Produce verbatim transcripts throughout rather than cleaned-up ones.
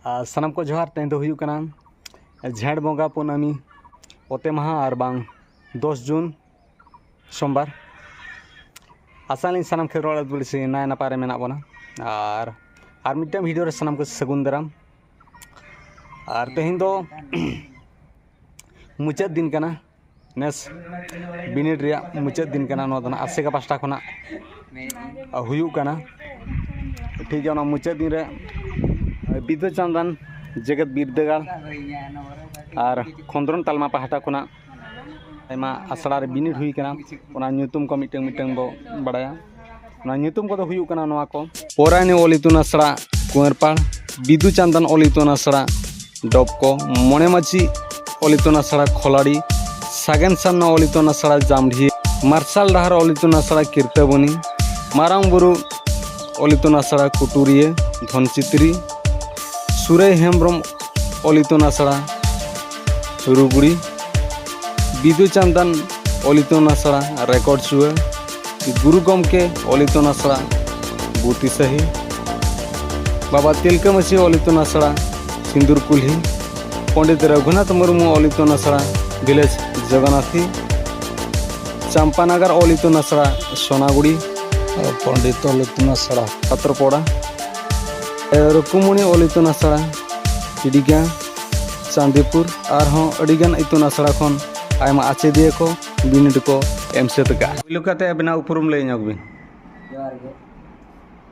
ᱟᱨ ᱥᱟᱱᱟᱢ ᱠᱚ ᱡᱚᱦᱟᱨ᱾ ᱛᱮᱦᱮᱧ ᱫᱚ ᱦᱩᱭᱩᱜ ᱠᱟᱱᱟ ᱡᱷᱮᱸᱴ ᱵᱚᱸᱜᱟ ᱠᱩᱱᱟᱹᱢᱤ ᱚᱛᱮ ᱢᱟᱦᱟ ᱟᱨ ᱵᱟᱝ ᱫᱚᱥ ᱡᱩᱱ ᱥᱳᱢᱵᱟᱨ᱾ ᱟᱥᱟ ᱟᱹᱞᱤᱧ ᱥᱟᱱᱟᱢ ᱠᱷᱮᱨᱣᱟᱲ ᱟᱹᱫᱤᱵᱟᱹᱥᱤ ᱱᱟᱭ ᱱᱟᱯᱟᱭ ᱨᱮ ᱢᱮᱱᱟᱜ ᱵᱚᱱᱟ᱾ ᱟᱨ ᱟᱨ ᱢᱤᱫᱴᱟᱝ ᱵᱷᱤᱰᱤᱭᱳ ᱨᱮ ᱥᱟᱱᱟᱢ ᱠᱚ ᱥᱟᱹᱜᱩᱱ ᱫᱟᱨᱟᱢ᱾ ᱟᱨ ᱛᱮᱦᱮᱧ ᱫᱚ ᱢᱩᱪᱟᱹᱫ ᱫᱤᱱ ᱠᱟᱱᱟ᱾ ᱱᱮᱥ ᱵᱤᱱᱤᱰ ᱨᱮᱭᱟᱜ ᱢᱩᱪᱟᱹᱫ ᱫᱤᱱ ᱠᱟᱱᱟ᱾ ᱱᱚᱣᱟ ᱫᱚ ᱱᱟᱜ ᱟᱥᱮᱠᱟ ᱯᱟᱥᱴᱟ ᱠᱷᱚᱱᱟᱜ ᱦᱩᱭᱩᱜ ᱠᱟᱱᱟ᱾ ᱴᱷᱤᱠ ᱜᱮᱭᱟ, ᱚᱱᱟ ᱢᱩᱪᱟᱹᱫ ᱫᱤᱱ ᱨᱮ ᱵᱤᱫᱩ ᱪᱟᱸᱫᱟᱱ ᱡᱮᱜᱮᱛ ᱵᱤᱨᱫᱟᱹᱜᱟᱲ ᱟᱨ ᱠᱷᱚᱸᱫᱽᱨᱚᱱ ᱛᱟᱞᱢᱟ ᱯᱟᱦᱴᱟ ᱠᱷᱚᱱᱟᱜ ᱟᱭᱢᱟ ᱟᱥᱲᱟ ᱨᱮ ᱵᱤᱱᱤᱰ ᱦᱩᱭ ᱠᱟᱱᱟ᱾ ᱚᱱᱟ ᱧᱩᱛᱩᱢ ᱠᱚ ᱢᱤᱫᱴᱟᱝ ᱢᱤᱫᱴᱟᱝ ᱵᱚ ᱵᱟᱲᱟᱭᱟ᱾ ᱚᱱᱟ ᱧᱩᱛᱩᱢ ᱠᱚᱫᱚ ᱦᱩᱭᱩᱜ ᱠᱟᱱᱟ ᱱᱚᱣᱟ ᱠᱚ: ᱯᱚᱨᱟᱭᱱᱤ ᱚᱞ ᱤᱛᱩᱱ ᱟᱥᱲᱟ ᱠᱩᱸᱣᱟᱨᱯᱟᱲ, ᱵᱤᱫᱩ ᱪᱟᱸᱫᱟᱱ ᱚᱞ ᱤᱛᱩᱱ ᱟᱥᱲᱟ ᱰᱚᱵᱠᱚ, ᱢᱚᱬᱮ ᱢᱟᱹᱡᱷᱤ ᱚᱞ ᱤᱛᱩᱱ ᱟᱥᱲᱟ ᱠᱷᱚᱞᱟᱲᱤ, ᱥᱟᱜᱮᱱ ᱥᱟᱨᱱᱟ ᱚᱞ ᱤᱛᱩᱱ ᱟᱥᱲᱟ ᱡᱟᱢᱰᱷᱤ, ᱢᱟᱨᱥᱟᱞ ᱰᱟᱦᱟᱨ ᱚᱞ ᱤᱛᱩᱱ ᱟᱥᱲᱟ ᱠᱤᱨᱛᱟᱹᱵᱚᱱᱤ, ᱢᱟᱨᱟᱝ ᱵᱩᱨᱩ ᱚᱞ ᱤᱛᱩᱱ ᱟᱥᱲᱟ ᱠᱩᱴᱩᱨᱤᱭᱟᱹ ᱫᱷᱚᱱᱪᱤᱛᱨᱤ, ᱥᱩᱨᱟᱹᱭ ᱦᱮᱢᱵᱨᱚᱢ ᱚᱞ ᱤᱛᱩᱱ ᱟᱥᱲᱟ ᱨᱩᱜᱽᱲᱤ, ᱵᱤᱫᱩ ᱪᱟᱸᱫᱟᱱ ᱚᱞ ᱤᱛᱩᱱ ᱟᱥᱲᱟ ᱨᱮᱠᱚᱨᱰ ᱪᱩᱣᱟᱹ, ᱜᱩᱨᱩ ᱜᱚᱢᱠᱮ ᱚᱞ ᱤᱛᱩᱱ ᱟᱥᱲᱟ ᱵᱩᱛᱤᱥᱟᱹᱦᱤ, ᱵᱟᱵᱟ ᱛᱤᱞᱠᱟᱹ ᱢᱟᱹᱡᱷᱤ ᱚᱞ ᱤᱛᱩᱱ ᱟᱥᱲᱟ ᱥᱤᱸᱫᱩᱨ ᱠᱩᱞᱦᱤ, ᱯᱚᱸᱰᱤᱛ ᱨᱚᱜᱷᱩᱱᱟᱛᱷ ᱢᱩᱨᱢᱩ ᱚᱞ ᱤᱛᱩᱱ ᱟᱥᱲᱟ ᱵᱷᱤᱞᱮᱡᱽ ᱡᱚᱜᱚᱱᱟᱛᱷᱤ, ᱪᱟᱢᱯᱟᱱᱟᱜᱟᱨ ᱚᱞ ᱤᱛᱩᱱ ᱟᱥᱲᱟ ᱥᱚᱱᱟᱜᱩᱲᱤ, ᱯᱚᱸᱰᱤᱛ ᱚᱞ ᱤᱛᱩᱱ ᱟᱥᱲᱟ ᱯᱟᱛᱨᱚᱯᱚᱲᱟ, ᱨᱩᱠᱩᱢᱚᱱᱤ ᱚᱞ ᱤᱛᱩᱱ ᱟᱥᱲᱟ ᱤᱰᱤᱜᱟ, ᱪᱟᱸᱫᱤᱯᱩᱨ, ᱟᱨᱦᱚᱸ ᱟᱹᱰᱤᱜᱟᱱ ᱤᱛᱩᱱ ᱟᱥᱲᱟ ᱠᱷᱚᱱ ᱟᱭᱢᱟ ᱟᱪᱮᱫᱤᱭᱟᱹ ᱠᱚ ᱵᱤᱱᱤᱰ ᱠᱚ ᱮᱢ ᱥᱟᱹᱛ ᱟᱠᱟᱫᱼᱟ᱾ ᱯᱩᱭᱞᱩ ᱠᱟᱛᱮ ᱟᱵᱤᱱᱟᱜ ᱩᱯᱨᱩᱢ ᱞᱟᱹᱭ ᱧᱚᱜ ᱵᱤᱱ᱾ ᱡᱚᱦᱟᱨ ᱜᱮ,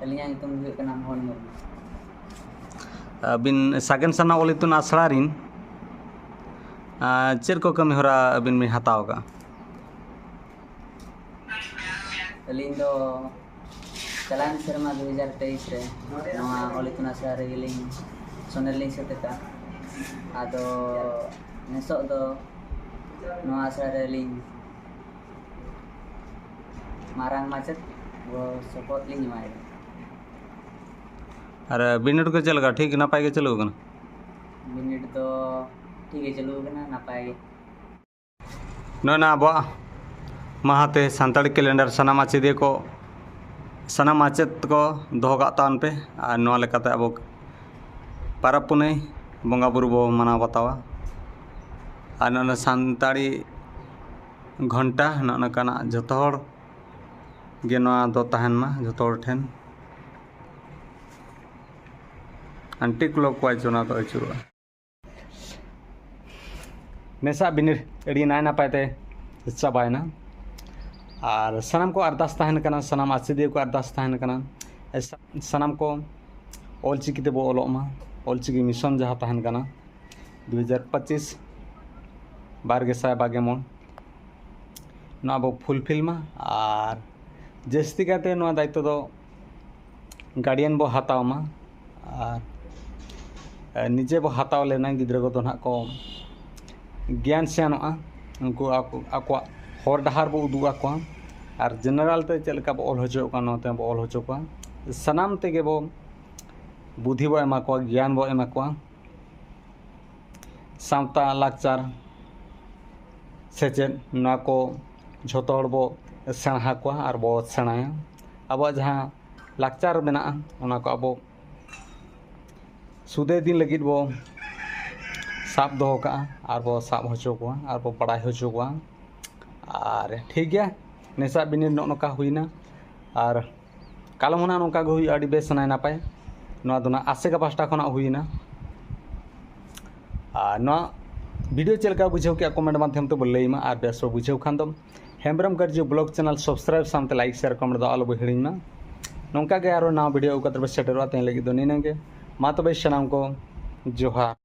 ᱟᱹᱞᱤᱧᱟᱜ ᱧᱩᱛᱩᱢ ᱫᱚ ᱦᱩᱭᱩᱜ ᱠᱟᱱᱟ ᱢᱳᱦᱚᱱ ᱢᱩᱨᱢᱩ᱾ ᱟᱹᱵᱤᱱ ᱥᱟᱜᱮᱱ ᱥᱟᱨᱱᱟ ᱚᱞ ᱤᱛᱩᱱ ᱟᱥᱲᱟ ᱨᱤᱱ, ᱟᱨ ᱪᱮᱫ ᱠᱚ ᱠᱟᱹᱢᱤ ᱦᱚᱨᱟ ᱟᱹᱵᱤᱱ ᱵᱤᱱ ᱦᱟᱛᱟᱣ ᱟᱠᱟᱫᱼᱟ? ᱟᱹᱞᱤᱧ ᱫᱚ ᱪᱟᱞᱟᱣᱮᱱ ᱥᱮᱨᱢᱟ ᱫᱩ ᱦᱟᱡᱟᱨ ᱛᱮᱭᱤᱥ ᱨᱮ ᱱᱚᱣᱟ ᱚᱞ ᱤᱛᱩᱱ ᱟᱥᱲᱟ ᱨᱮᱜᱮ ᱞᱤᱧ ᱥᱚᱱᱮᱨ ᱞᱤᱧ ᱥᱟᱹᱛ ᱟᱠᱟᱫᱼᱟ᱾ ᱟᱫᱚ ᱱᱤᱛᱚᱜ ᱫᱚ ᱱᱚᱣᱟ ᱟᱥᱲᱟ ᱨᱮᱞᱤᱧ ᱢᱟᱨᱟᱝ ᱢᱟᱪᱮᱫ ᱜᱚᱲᱚ ᱥᱚᱯᱚᱦᱚᱫ ᱞᱤᱧ ᱮᱢᱟᱭ ᱠᱟᱱᱟ᱾ ᱟᱨ ᱵᱤᱱᱤᱰ ᱠᱚ ᱪᱮᱫ ᱞᱮᱠᱟ, ᱴᱷᱤᱠ ᱱᱟᱯᱟᱭ ᱜᱮ ᱪᱟᱹᱞᱩ ᱟᱠᱟᱱᱟ? ᱵᱤᱱᱤᱰ ᱫᱚ ᱴᱷᱤᱠ ᱜᱮ ᱪᱟᱹᱞᱩ ᱟᱠᱟᱱᱟ, ᱱᱟᱯᱟᱭ ᱜᱮ᱾ ᱱᱚᱜᱼᱚᱭ ᱱᱟ ᱟᱵᱚᱣᱟᱜ ᱢᱟᱦᱟᱛᱮ ᱥᱟᱱᱛᱟᱲᱤ ᱠᱮᱞᱮᱱᱰᱟᱨ ᱥᱟᱱᱟᱢ ᱟᱪᱮᱫᱤᱭᱟᱹ ᱠᱚ, ᱥᱟᱱᱟᱢ ᱢᱟᱪᱮᱫ ᱠᱚ ᱫᱚᱦᱚ ᱠᱟᱜ ᱛᱟᱵᱚᱱ ᱯᱮ᱾ ᱟᱨ ᱱᱚᱣᱟ ᱞᱮᱠᱟᱛᱮ ᱟᱵᱚ ᱯᱟᱨᱟᱵᱽ ᱯᱩᱱᱟᱹᱭ ᱵᱚᱸᱜᱟ ᱵᱩᱨᱩ ᱵᱚ ᱢᱟᱱᱟᱣ ᱵᱟᱛᱟᱣᱟ᱾ ᱟᱨ ᱱᱚᱰᱮ ᱥᱟᱱᱛᱟᱲᱤ ᱜᱷᱚᱱᱴᱟ ᱱᱚᱜᱼᱚ ᱱᱚᱝᱠᱟᱱᱟᱜ ᱡᱚᱛᱚ ᱦᱚᱲ ᱜᱮ ᱱᱚᱣᱟ ᱫᱚ ᱛᱟᱦᱮᱱ ᱢᱟ ᱡᱚᱛᱚ ᱦᱚᱲ ᱴᱷᱮᱱ᱾ Anti clockwise ᱚᱱᱟ ᱫᱚ ᱟᱹᱪᱩᱨᱚᱜᱼᱟ᱾ ᱱᱮᱥᱟᱜ ᱵᱤᱱᱤᱰ ᱟᱹᱰᱤ ᱱᱟᱭ ᱱᱟᱯᱟᱭ ᱛᱮ ᱪᱟᱵᱟᱭᱮᱱᱟ᱾ ᱟᱨ ᱥᱟᱱᱟᱢ ᱠᱚ ᱟᱨᱫᱟᱥ ᱛᱟᱦᱮᱱ ᱠᱟᱱᱟ, ᱥᱟᱱᱟᱢ ᱟᱥᱮᱫᱤᱭᱟᱹ ᱠᱚ ᱟᱨᱫᱟᱥ ᱛᱟᱦᱮᱱ ᱠᱟᱱᱟ, ᱥᱟᱱᱟᱢ ᱠᱚ ᱚᱞ ᱪᱤᱠᱤ ᱛᱮᱵᱚ ᱚᱞᱚᱜ ᱢᱟ, ᱚᱞ ᱪᱤᱠᱤ mission ᱡᱟᱦᱟᱸ ᱛᱟᱦᱮᱱ ᱠᱟᱱᱟ ᱫᱩ ᱦᱟᱡᱟᱨ ᱯᱚᱸᱪᱤᱥ ᱵᱟᱨ ᱜᱮᱥᱟᱭ ᱵᱟᱜᱮ ᱢᱚᱬ, ᱱᱚᱣᱟ ᱵᱚ fulfill ᱢᱟ᱾ ᱟᱨ ᱡᱟᱹᱥᱛᱤ ᱠᱟᱭᱛᱮ ᱱᱚᱣᱟ ᱫᱟᱭᱤᱛᱛᱚ ᱫᱚ guardian ᱵᱚ ᱦᱟᱛᱟᱣ ᱢᱟ᱾ ᱟᱨ ᱱᱤᱡᱮ ᱵᱚ ᱦᱟᱛᱟᱣ ᱞᱮᱱᱟ, ᱜᱤᱫᱽᱨᱟᱹ ᱠᱚᱫᱚ ᱱᱟᱦᱟᱜ ᱠᱚ ᱜᱮᱭᱟᱱ ᱥᱮᱭᱟᱱᱚᱜᱼᱟ, ᱩᱱᱠᱩ ᱟᱠᱚ, ᱟᱠᱚᱣᱟᱜ ᱦᱚᱨ ᱰᱟᱦᱟᱨ ᱵᱚ ᱩᱫᱩᱜ ᱟᱠᱚᱣᱟ᱾ ᱟᱨ general ᱛᱮ ᱪᱮᱫ ᱞᱮᱠᱟ ᱵᱚ ᱚᱞ ᱦᱚᱪᱚᱭᱮᱫ ᱠᱚᱣᱟ, ᱱᱚᱣᱟ ᱛᱮ ᱵᱚ ᱚᱞ ᱦᱚᱪᱚ ᱠᱚᱣᱟ᱾ ᱥᱟᱱᱟᱢ ᱛᱮᱜᱮ ᱵᱚ ᱵᱩᱫᱷᱤ ᱵᱚ ᱮᱢᱟ ᱠᱚᱣᱟ, ᱜᱮᱭᱟᱱ ᱵᱚ ᱮᱢᱟ ᱠᱚᱣᱟ᱾ ᱥᱟᱶᱛᱟ, ᱞᱟᱠᱪᱟᱨ, ᱥᱮᱪᱮᱫ, ᱱᱚᱣᱟ ᱠᱚ ᱡᱷᱚᱛᱚ ᱦᱚᱲ ᱵᱚ ᱥᱮᱬᱟ ᱟᱠᱚᱣᱟ ᱟᱨ ᱵᱚ ᱥᱮᱬᱟᱭᱟ᱾ ᱟᱵᱚᱣᱟᱜ ᱡᱟᱦᱟᱸ ᱞᱟᱠᱪᱟᱨ ᱢᱮᱱᱟᱜᱼᱟ, ᱚᱱᱟ ᱠᱚ ᱟᱵᱚ ᱥᱩᱫᱮ ᱫᱤᱱ ᱞᱟᱹᱜᱤᱫ ᱵᱚ ᱥᱟᱵ ᱫᱚᱦᱚ ᱠᱟᱜᱼᱟ ᱟᱨ ᱵᱚ ᱥᱟᱵ ᱦᱚᱪᱚ ᱠᱚᱣᱟ ᱟᱨ ᱵᱚ ᱵᱟᱲᱟᱭ ᱦᱚᱪᱚ ᱠᱚᱣᱟ᱾ ᱟᱨ ᱴᱷᱤᱠ ᱜᱮᱭᱟ, ᱱᱮᱥᱟᱜ ᱵᱤᱱᱤᱰ ᱱᱚᱜᱼᱚ ᱱᱚᱝᱠᱟ ᱦᱩᱭᱱᱟ᱾ ᱟᱨ ᱠᱟᱞᱚᱢ ᱦᱚᱸ ᱱᱟᱜ ᱱᱚᱝᱠᱟ ᱜᱮ ᱦᱩᱭᱩᱜᱼᱟ, ᱟᱹᱰᱤ ᱵᱮᱥ ᱱᱟᱭ ᱱᱟᱯᱟᱭ᱾ ᱱᱚᱣᱟ ᱫᱚ ᱱᱟᱜ ᱟᱥᱮᱠᱟ ᱯᱟᱦᱴᱟ ᱠᱷᱚᱱᱟᱜ ᱦᱩᱭᱱᱟ᱾ ᱟᱨ ᱱᱚᱣᱟ video ᱪᱮᱫ ᱞᱮᱠᱟ ᱵᱩᱡᱷᱟᱹᱣ ᱠᱮᱜᱼᱟ, comment ᱢᱟᱫᱽᱫᱷᱚᱢ ᱛᱮ ᱵᱚ ᱞᱟᱹᱭ ᱢᱟ᱾ ᱟᱨ ᱵᱮᱥ ᱵᱚ ᱵᱩᱡᱷᱟᱹᱣ ᱠᱷᱟᱱ ᱫᱚ ᱦᱮᱢᱵᱨᱚᱢ ᱜᱟᱨᱡᱤ vlog channel subscribe ᱥᱟᱶᱛᱮ like, share, comment ᱫᱚ ᱟᱞᱚ ᱵᱚ ᱦᱤᱲᱤᱧ ᱢᱟ᱾ ᱱᱚᱝᱠᱟ ᱜᱮ ᱟᱨᱚ ᱱᱟᱣᱟ video ᱟᱹᱜᱩ ᱠᱟᱛᱮ ᱵᱚ ᱥᱮᱴᱮᱨᱚᱜᱼᱟ᱾ ᱛᱮᱦᱮᱧ ᱞᱟᱹᱜᱤᱫ ᱫᱚ ᱱᱤᱱᱟᱹᱜ ᱜᱮ᱾ ᱢᱟ ᱛᱚᱵᱮ ᱥᱟᱱᱟᱢ ᱠᱚ ᱡᱚᱦᱟᱨ᱾